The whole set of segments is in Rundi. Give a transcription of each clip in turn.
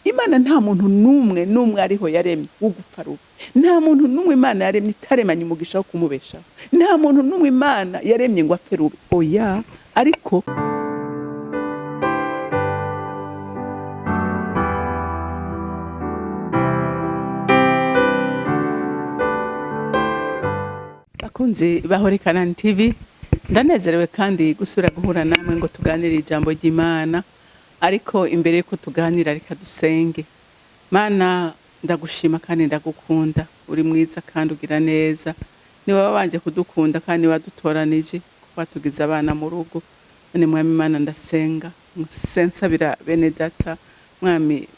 Imana nta muntu n'umwe n'umwe ariho yaremye wo gupfa rubi. Nta muntu n'umwe Imana yaremye itaremanye umugisha wo kumubeshaho. Nta muntu n'umwe Imana yaremye ngo apfe rubi, oya. Ariko bakunzi bahore Kanani TV, ndanezerewe kandi gusubira guhura namwe ngo tuganire ijambo ry'Imana. Ariko imbere yuko tuganira, reka dusenge. Mana, ndagushima kandi ndagukunda, uri mwiza kandi ugira neza. Ni wowe wabanje kudukunda kandi wadutoranije kuko watugize abana mu rugo. None Mwami Imana, ndasenga nsabira bene data, Mwami,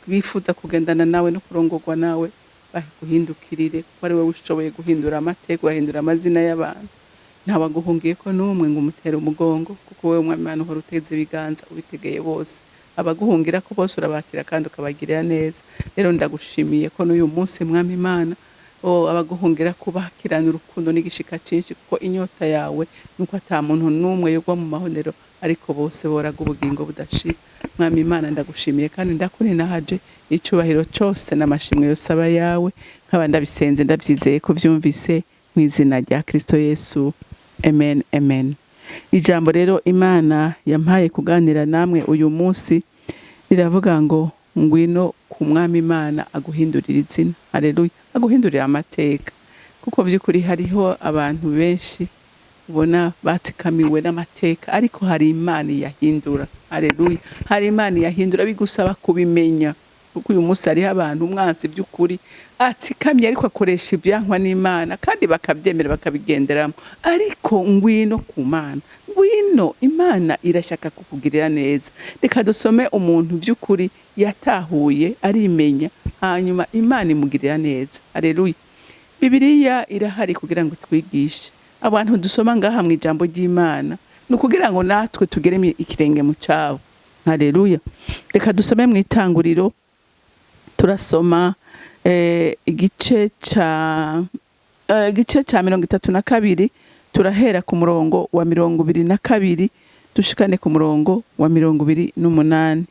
bifuza kugendana nawe no kurongorwa nawe, baguhindukirire, kuko ari wowe ushoboye guhindura amateka, ugahindura amazina y'abantu. Ntawaguhungiye ko n'umwe ngo umutere umugongo, kuko wowe Mwami Imana uhora uteze ibiganza ubitegeye bose. Abaguhungira ko bose urabakira kandi ukabagirira neza. Rero ndagushimiye ko n'uyu munsi, Mwami Imana, abaguhungira kubakirana urukundo n'igishika cyinshi, kuko inyota yawe nuko ata muntu n'umwe yogwa mu mahonero, ariko bose boraga ubugingo budashira. Mwami Imana, ndagushimiye kandi ndakuninahaje. Icubahiro cyose n'amashimwe yose aba yawe. Nkaba ndabisenze ndabyizeye ko byumvise, mu izina rya Kristo Yesu, amen, amen. Ijambo rero Imana yampaye kuganira namwe uyu munsi riravuga ngo: ngwino ku Mwami Imana aguhindurira izina. Haleluya! Aguhindurira amateka, kuko by'ukuri hariho abantu benshi ubona batsikamiwe n'amateka, ariko hari Imana iyahindura. Haleluya! Hari Imana iyahindura, bigusaba kubimenya, kuko uyu munsi hariho abantu umwansi by'ukuri atsikamye, ariko akoresha ibyankwa n'Imana kandi bakabyemera, bakabigenderamo. Ariko ngwino ku Mana, ngwino, Imana irashaka kukugirira neza. Reka dusome umuntu by'ukuri yatahuye, arimenya, hanyuma Imana imugirira neza. Haleluya! Bibiliya irahari kugira ngo twigishe. Abantu dusoma ngaha mu ijambo ry'Imana ni ukugira ngo natwe tugere ikirenge mu cyabo. Haleluya! Reka dusome mu Itanguriro. Turasoma igice cya 32, turahera ku murongo wa 22 dushikane ku murongo wa 28.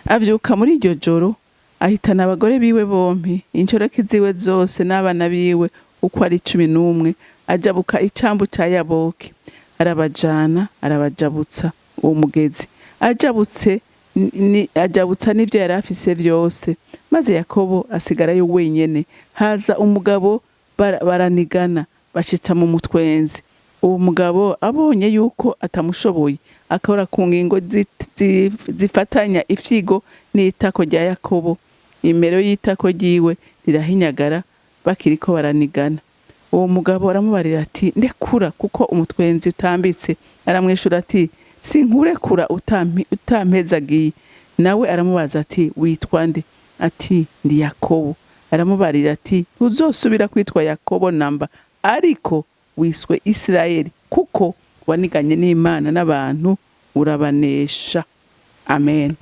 Avyuka muri iryo joro, ahitana abagore biwe bompi, inshoreke ziwe zose n'abana biwe uko ari 11, ajabuka icambu ca Yaboki, arabajana, arabajabutsa uwo mugezi. Ajabutse ajabutsa n'ivyo yari afise vyose. Maze Yakobo asigarayo wenyene. Haza umugabo, baranigana, bashitsa mu mutwenzi. Uwo mugabo abonye yuko atamushoboye, akora ku ngingo zifatanya ifyigo n'itako rya Yakobo, imero y'itako ryiwe rirahinyagara bakiriko baranigana. Uwo mugabo aramubarira ati: "Ndekura, kuko umutwenzi utambitse." Aramwishura ati: "Sinkurekura utampezagiye." Nawe aramubaza ati: "Witwa nde?" Ati: "Ndi Yakobo." Aramubarira ati: "Ntuzosubira kwitwa Yakobo namba, ariko wiswe Isirayeli, kuko waniganye n'Imana n'abantu urabanesha." Amen.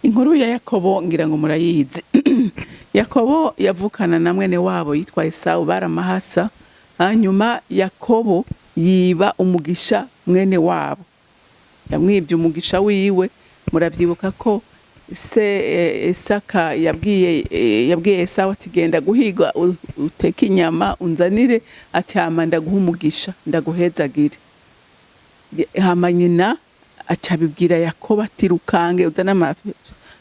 Inkuru ya Yakobo ngira ngo murayizi. Yakobo yavukana na mwene wabo yitwa Esawu, baramahasa. Hanyuma Yakobo yiba umugisha mwene wabo, yamwibye umugisha wiwe. Muravyibuka ko se Isaka yabwiye Esawu ati: "Genda guhiga, uteke inyama unzanire," ati: "Hama ndaguha umugisha, ndaguhezagire." Hama nyina aca abibwira Yakobo ati: "Rukange uzane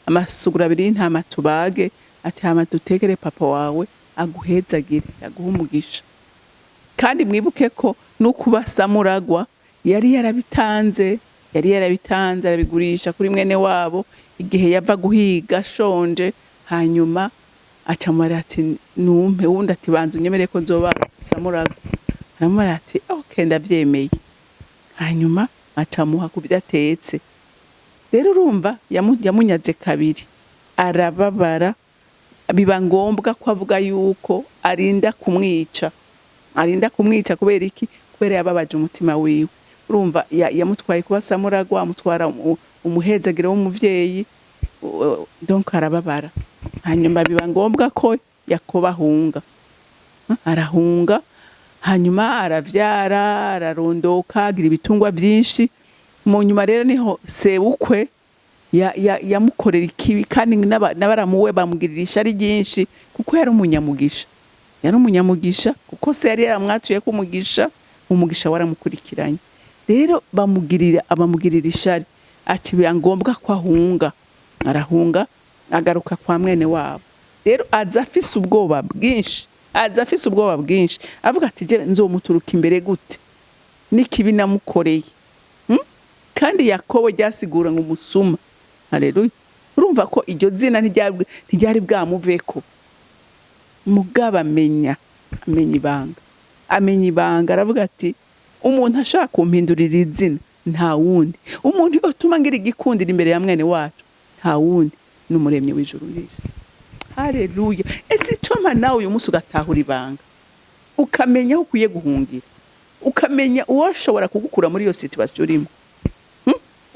amasuguru abiri y'intama tubage," ati: "hama dutekere papa wawe aguhezagire, aguhe umugisha." Kandi mwibuke ko nukuba samuragwa yari yarabitanze, yari yarabitanze, arabigurisha kuri mwene wabo igihe yava guhiga ashonje. Hanyuma aca amubwira ati: "Numpe." Wundi ati: "Banza unyemere ko nzoba samuragwa." Aramubwira ati: "Ok, ndavyemeye." Hanyuma aca amuha ku byo atetse. Rero urumva yamunyaze kabiri, arababara, biba ngombwa ko avuga yuko arinda kumwica, arinda kumwica. Kubera iki? Kubera yababaje umutima wiwe. Urumva yamutwaye kuba samuragwa, amutwara umuhezagiro w'umuvyeyi, donc arababara. Hanyuma biba ngombwa ko Yakobo ahunga. Arahunga, hanyuma aravyara, ararondoka, agira ibitungwa vyinshi. Mu nyuma rero niho sebukwe Yamukorera ikibi, kandi n'abaramuwe bamugirira ishari ryinshi kuko yari umunyamugisha. Yari umunyamugisha kuko se yari yaramwatuye ko umugisha, umugisha waramukurikiranye. Rero bamugirira ishari, ati biba ngombwa ko ahunga. Arahunga, agaruka kwa mwene wabo. Rero aza afise ubwoba bwinshi, aza afise ubwoba bwinshi, avuga ati: "Je nzomuturuka imbere gute n'ikibi namukoreye?" Kandi Yakobo ryasigura ngo umusuma. Haleluya! Urumva ko iryo zina ntiryari bwamuveko. Mugabo amenya ibanga, amenya ibanga. Aravuga ati: "Umuntu ashaka kumpindurira izina nta wundi, umuntu utuma ngira igikundiro imbere ya mwene wacu nta wundi, ni Umuremyi w'ijuru n'isi." Haleluya! Ese icompa nawe uyu munsi ugatahura ibanga, ukamenya aho ukwiye guhungira, ukamenya uwoshobora kugukura muri iyo situation urimo,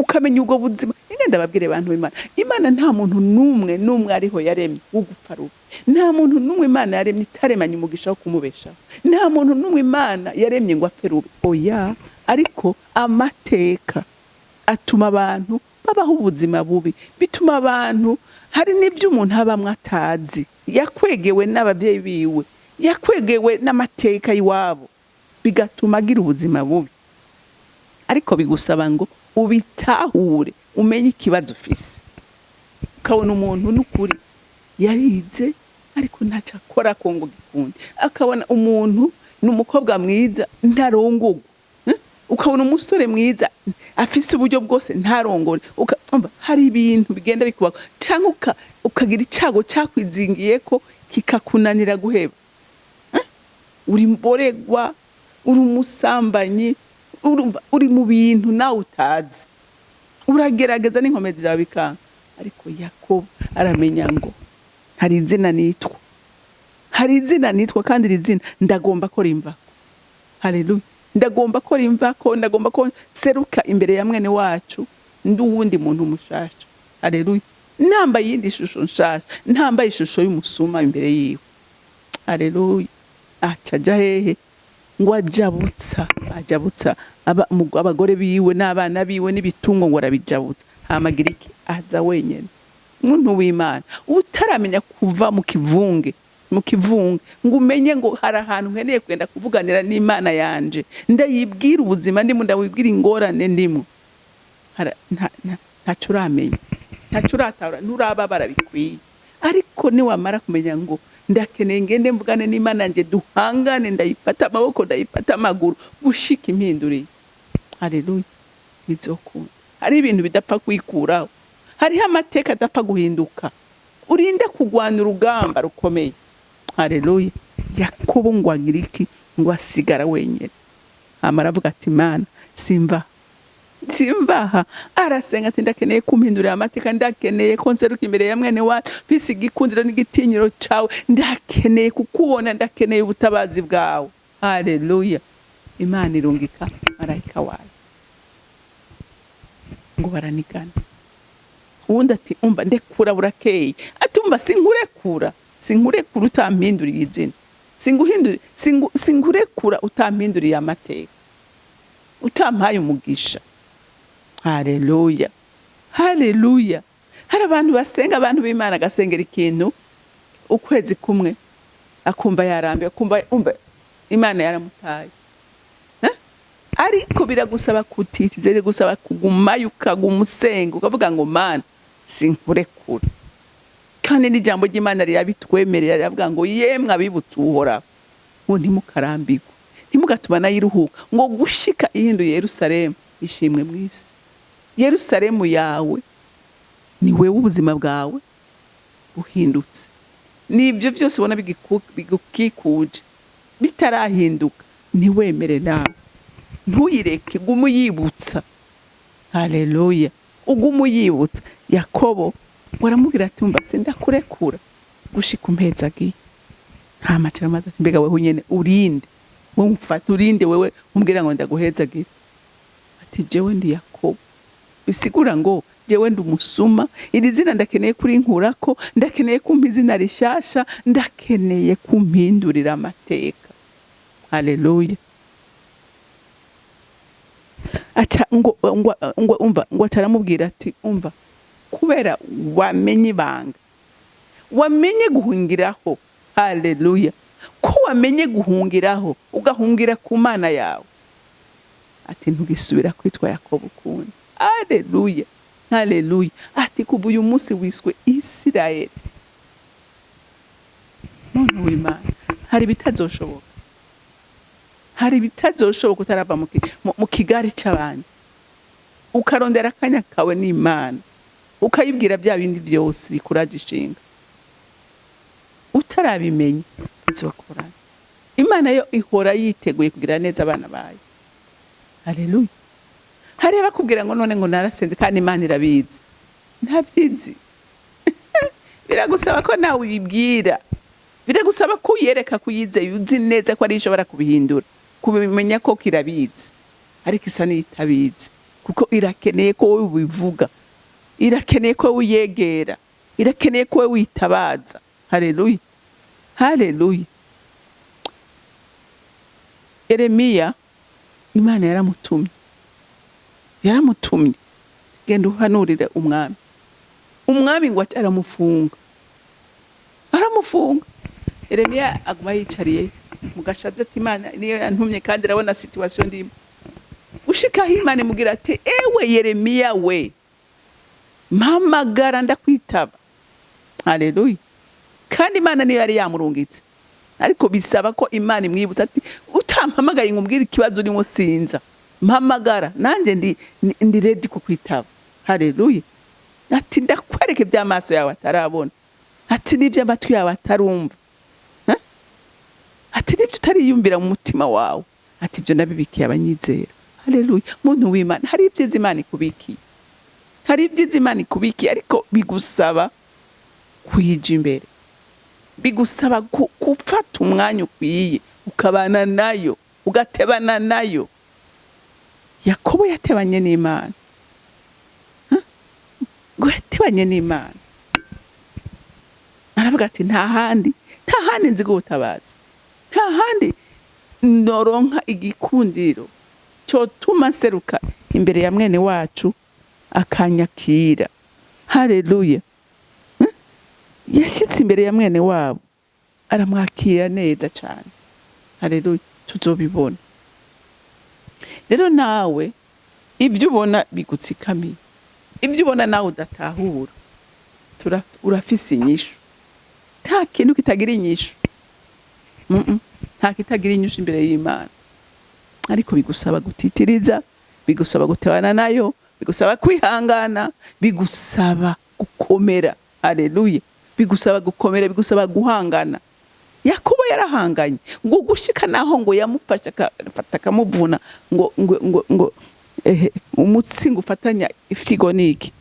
Ukamenya ubwo buzima. Inge ndababwire, bantu b'Imana, Imana nta muntu n'umwe n'umwe ariho yaremye wo gupfa rubi. Nta muntu n'umwe Imana yaremye itaremanye umugisha wo kumubeshaho. Nta muntu n'umwe Imana yaremye ngo apfe rubi, oya. Ariko amateka atuma abantu babaho ubuzima bubi, bituma abantu hari n'ibyo umuntu abamwe atazi, yakwegewe n'ababyeyi biwe, yakwegewe n'amateka y'iwabo, bigatuma agira ubuzima bubi. Ariko bigusaba ngo ubitahure, umenye ikibazo ufise. Ukabona umuntu n'ukuri yarize ariko ntacyo akora ko ngo gikunde, akabona umuntu ni umukobwa mwiza ntarongogwa, eh? Ukabona umusore mwiza afise uburyo bwose ntarongore. Umva, hari ibintu bigenda bikubaho, cyangwa ukagira icago cakwizingiye ko kikakunanira guheba. Uri mboregwa, uri umusambanyi, urumva uri mu bintu nawe utazi, uragerageza n'inkomezi zawe bikanga. Ariko Yakobo aramenya ngo hari izina nitwa, hari izina nitwa, kandi iri zina ndagomba ko rimvako. Haleluya! Ndagomba ko rimvako, ndagomba ko seruka imbere ya mwene wacu ndi uwundi muntu mushasha. Haleluya! Ntambaye iyindi shusho nshasha, ntambaye ishusho y'umusuma imbere yiwe. Haleluya! Aca aja hehe? Ngo ajabutsa abagore biwe n'abana biwe n'ibitungo, ngo arabijabutsa. Hamagira iki? Aza wenyene. Muntu w'Imana, utaramenya kuva mu kivunge, mu kivunge, ngo umenye ngo hari ahantu nkeneye kugenda kuvuganira n'Imana yanje, ndayibwira ubuzima ndimo, ndawibwira ingorane ndimo. Ntacyo uramenya, ntacyo uratahura, nturababara bikwiye. Ariko niwamara kumenya ngo ndakeneye ngende mvugane n'Imana yanjye, duhangane, ndayifata amaboko, ndayifata amaguru gushika impinduriye, haleluya, bizokunda. Hari ibintu bidapfa kwikuraho, hariho amateka adapfa guhinduka, urinde kugwana urugamba rukomeye. Haleluya! Yakobo ngo agira iki? Ngo asigara wenyine. Hama aravuga ati: "Mana, simva, simbaha." Arasenga ati: "Ndakeneye kumpindurira amateka, ndakeneye ko nseruka imbere ya mwene wacu mfise igikundiro n'igitinyiro cawe, ndakeneye kukubona, ndakeneye ubutabazi bwawe." Haleluya! Imana irungika marayika wayo, ngo baranigana. Uwundi ati: "Umva, ndekura, burakeye." Ati: "Umva, sinkurekura, sinkurekura utampinduriye izina, sinkurekura utampinduriye amateka, utampaye umugisha." Haleluya, haleluya! Hari abantu basenga, abantu b'Imana, agasengera ikintu ukwezi kumwe, akumva yarambiwe, akumva umva Imana yaramutaye. Eh? Ariko biragusaba kutitiza, biragusaba kugumayo, ukaguma usenga, ukavuga ngo: "Mana, sinkurekura." Kandi n'ijambo ry'Imana rirabitwemerera, riravuga ngo: "Yemwe abibutse Uhoraho," ngo "ntimukarambirwe, ntimugatuma nayiruhuka, ngo gushika ihinduye Yerusalemu ishimwe mu isi." Yerusalemu yawe ni wewe ubuzima bwawe buhindutse. Nibyo byose ubona bigukikuje bitarahinduka, ntiwemere nawe, ntuyireke, gume uyibutsa. Haleluya! Ugume uyibutsa. Yakobo waramubwira ati: "Umva, sindakurekura gushika umpezagiye." Hama amaze ati: "Mbega wewe nyene urinde, wowe mfata urinde, wewe umbwira ngo ndaguhezagire?" Ati: "Jewe ndi Yakobo," bisigura ngo jewe ndi umusuma. "Iri zina ndakeneye kurinkurako, ndakeneye kumpa izina rishasha, ndakeneye kumpindurira amateka." Haleluya! Aca ngo umva, ngo aca aramubwira ati: "Umva." Kubera wamenye ibanga, wamenye guhungiraho. Haleluya! Ko wamenye guhungiraho, ugahungira ku Mana yawe, ati ntugisubira kwitwa Yakobo ukundi. Haleluya, haleluya! Ati kuva uyu munsi wiswe Isirayeli. Muntu w'Imana, hari ibitazoshoboka, hari ibitazoshoboka utarava mu kigari c'abandi, ukarondera akanya kawe n'Imana, ukayibwira bya bindi byose bikuraje ishinga. Utarabimenya bizokorana. Imana yo ihora yiteguye kugira neza abana bayo. Haleluya! Hari abakubwira ngo none ngo narasenze kandi Imana irabizi. Ntabyizi. Biragusaba ko nawe ubibwira, biragusaba ko uyereka ko uyizeye, uzi neza ko ari ishobora kubihindura, kubimenya ko kirabizi, ariko isa n'itabizi, kuko irakeneye ko wowe ubivuga, irakeneye ko uyegera, irakeneye ko wowe witabaza. Haleluya, haleluya! Yeremiya, Imana yaramutumye, yaramutumye: "Genda uhanurire umwami." Umwami ngo ati aramufunga, aramufunga. Yeremiya aguma yicariye mu gashazi, ati Imana niyo yantumye kandi irabona situation ndimo. Ushikaho Imana imubwira ati: "Ewe Yeremiya we, mpamagara ndakwitaba." Haleluya! Kandi Imana niyo yari yamurungitse, ariko bisaba ko Imana imwibutsa ati: "Utampamagaye ngo umbwire ikibazo urimo, sinza. Mpamagara, nanjye ndi ready kukwitaba." Haleluya! Ati: "Ndakwereka iby'amaso yawe atarabona," ati "n'iby'amatwi yawe atarumva." Eh? Ati "n'ibyo utariyumvira mu mutima wawe," ati "ibyo nabibikiye abanyizera." Haleluya! Muntu w'Imana, hari ibyiza Imana ikubikiye, hari ibyiza Imana ikubikiye, ariko bigusaba kuyija imbere, bigusaba gufata umwanya ukwiye, ukabana nayo, ugatebana nayo. Yakobo yatebanye n'Imana. Huh? Ngo yatebanye n'Imana, aravuga ati: "Nta handi, nta handi nzi ubutabazi, nta handi noronka igikundiro cyotuma nseruka imbere ya mwene wacu akanyakira." Haleluya! Yashyitse imbere ya mwene wabo, aramwakira neza cyane. Haleluya! Tuzobibona. Rero nawe ibyo ubona bigutsikamiye, ibyo ubona nawe udatahura, urafise inyishu. Nta kintu kitagira inyishu. Nta kitagira inyishu imbere y'Imana, ariko bigusaba gutitiriza, bigusaba gutebana nayo, bigusaba kwihangana, bigusaba gukomera. Haleluya! Bigusaba gukomera, bigusaba guhangana. Yakobo yarahanganye ngo gushika naho ngo yamufashe, akafata, akamuvuna ngo ehe, umutsi ngo ufatanya ifyigo niki.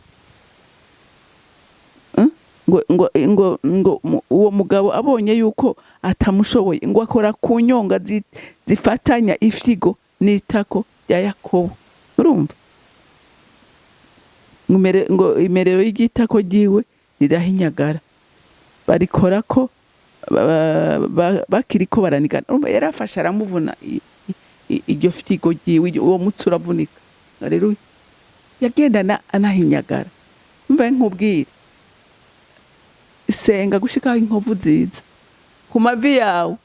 Ngo uwo mugabo abonye yuko atamushoboye, ngo akora ku nyonga zifatanya ifyigo n'itako rya Yakobo. Urumva ngo imerero y'igitako ryiwe rirahinyagara, barikora ko bakiriko baranigana. Urumva yarafashe aramuvuna iryo fyigo ryiwe, uwo mutsi uravunika. Haleluya! Yagendana anahinyagara. Mva nkubwire, senga gushikaho inkovu ziza ku mavi yawe.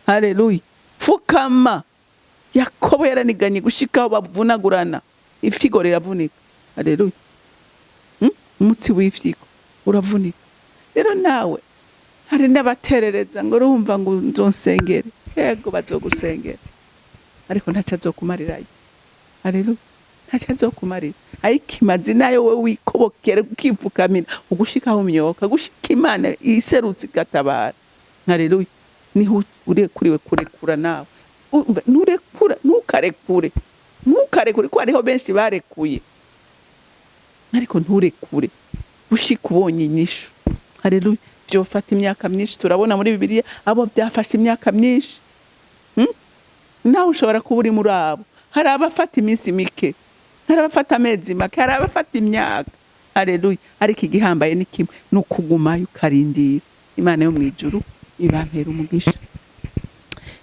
Haleluya! Pfukama. Yakobo yaraniganye gushikaho bavunagurana, ifyigo riravunika. Haleluya! Umutsi w'ifyigo uravunika. Rero nawe, hari n'abaterereza ngo urumva ngo nzonsengere. Yego, bazogusengera, ariko ntacyo azokumarirayo. Haleluya! Ntacyo azokumarira, ariko imazi nayo wowe wikobokera, ukipfukamira ugushikaho imyoka, gushika Imana iserutse igatabara. Haleluya! Niho urekuriwe kurekura nawe. Umva, nturekura, ntukarekure, ntukarekure, kuko hariho benshi barekuye, ariko nturekure gushika ubonye inyishu. Haleluya! Byofata imyaka myinshi. Turabona muri Bibiliya abo byafashe imyaka myinshi. Nawe ushobora kuba uri muri abo. Hari abafata iminsi mike, hari abafata amezi make, hari abafata imyaka. Haleluya! Ariko igihambaye ni kimwe, ni ukugumayo ukarindira. Imana yo mu ijuru ibampera umugisha.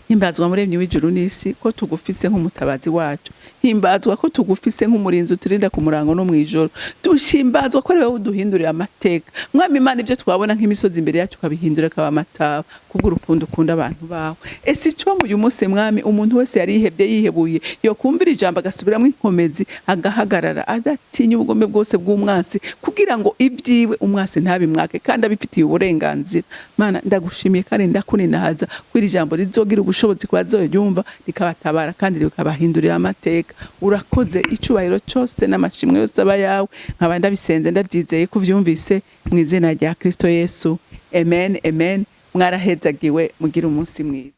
Himbazwa Muremyi w'ijuru n'isi, ko tugufise nk'umutabazi wacu. Himbazwa ko tugufise nk'umurinzi uturinda ku murango no mw'ijoro. Duhimbazwa ko ari wowe uduhindurira amateka. Mwami Imana, ibyo twabona nk'imisozi imbere yacu ukabihindura akaba amataba kubw'urukundo ukunda abantu bawe. Ese ico uyu munsi, Mwami, umuntu wese yari yihebye, yihebuye, yokumvira ijambo agasubiramwo inkomezi, agahagarara adatinya ubugome bwose bw'umwansi, kugira ngo ibyiwe umwansi ntabimwake kandi abifitiye uburenganzira. Mana, ndagushimiye kandi ndakuninahaza ko iri jambo rizogira ubushobozi ku bazoryumva, rikabatabara kandi rikabahindurira amateka. Urakoze. Icubahiro cyose n'amashimwe yose aba yawe. Nkaba ndabisenze ndabyizeye ko uvyumvise, mu izina rya Kristo Yesu, amen, amen. Mwarahezagiwe, mugire umunsi mwiza.